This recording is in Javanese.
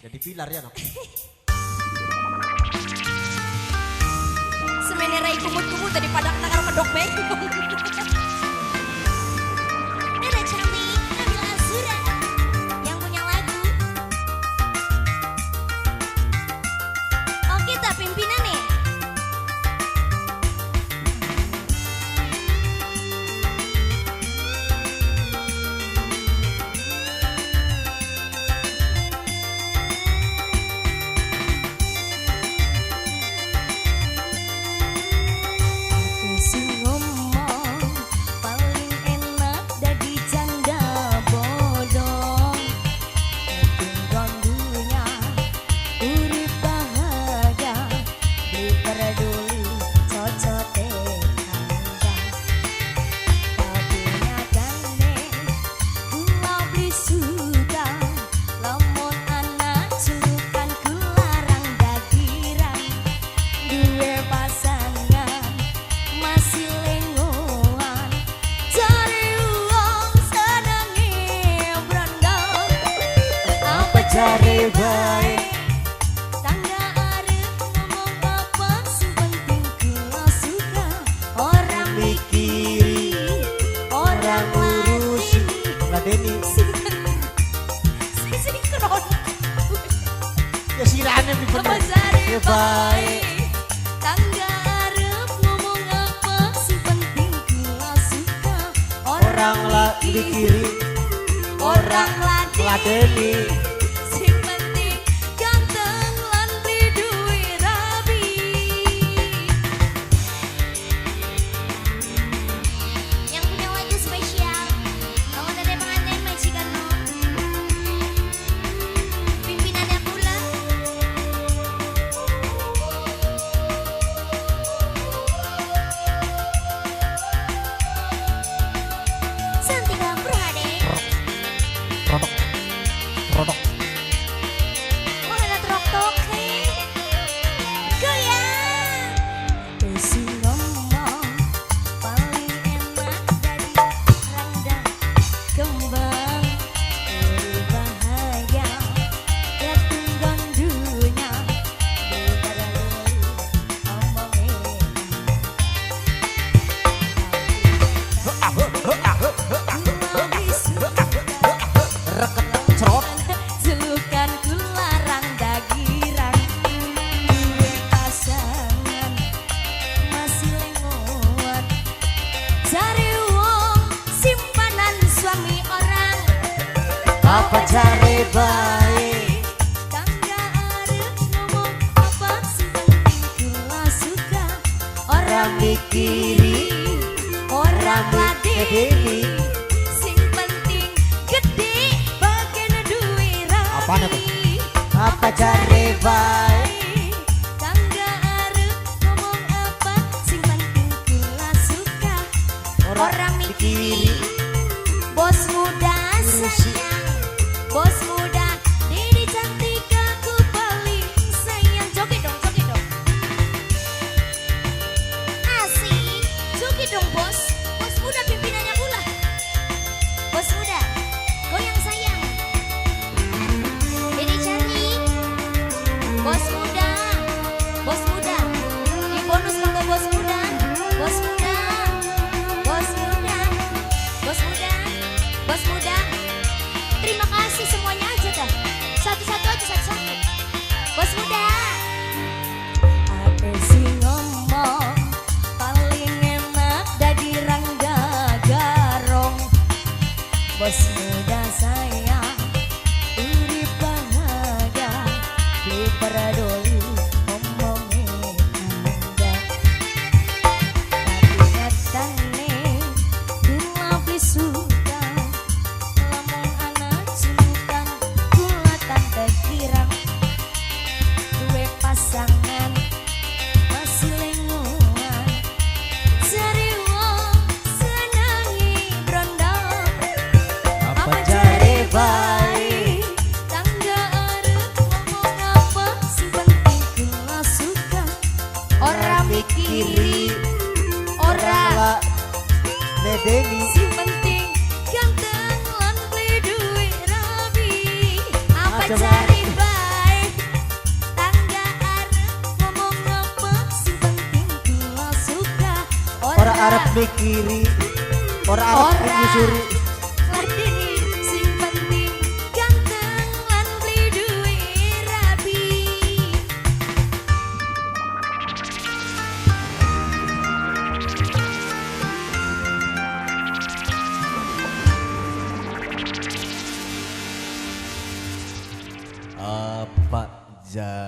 Jadi pilar ya nok. Semene rai kumut-kumut daripada kena karo kedok bengkong. Dadah cantik, Nabila Azura yang punya lagu. Oh kita pimpinan nih. Cari baik tangga arep ngomong apa sing penting kula suka orang mikiri orang ngurusi ladeni sing sinkron ya sirane bener cari baik tangga arep ngomong apa sing penting kula suka orang mikiri orang ladeni. Apa cari baik tangga arep ngomong apa sing penting kula suka orang mikiri orang ladeni sing penting gede bagian duwe rabi. Apa cari baik tangga arep ngomong apa sing penting kula suka orang mikiri bos muda sayang. Bos muda, diri cantik aku paling sayang. Joget dong, joget dong. Asik, joget dong bos. Bos muda pimpinannya pula. Bos muda, goyang sayang. Diri cantik, bos muda, bos muda. Di bonus mangga bos muda, bos muda, bos muda, bos muda, bos muda. Terima kasih semuanya aja dah. Satu-satu aja, satu-satu. Bos muda. Ate sing ngomong paling enak dadi rangga garong. Bos muda sayang urip bahagia beli peduli omonge tangga. Tapi nyatane kula beli suka pasangan masih lenguan cari wong senangi brondong. Apa cari baik tangga arep ngomong apa sing penting kula suka ora mikiri ora ladeni sing penting ganteng lan duwe rabi. Apa cari baik arep mikiri, ora arep nyusuri. Ladeni sing penting ganteng lan beli duwe rabi. Apa ja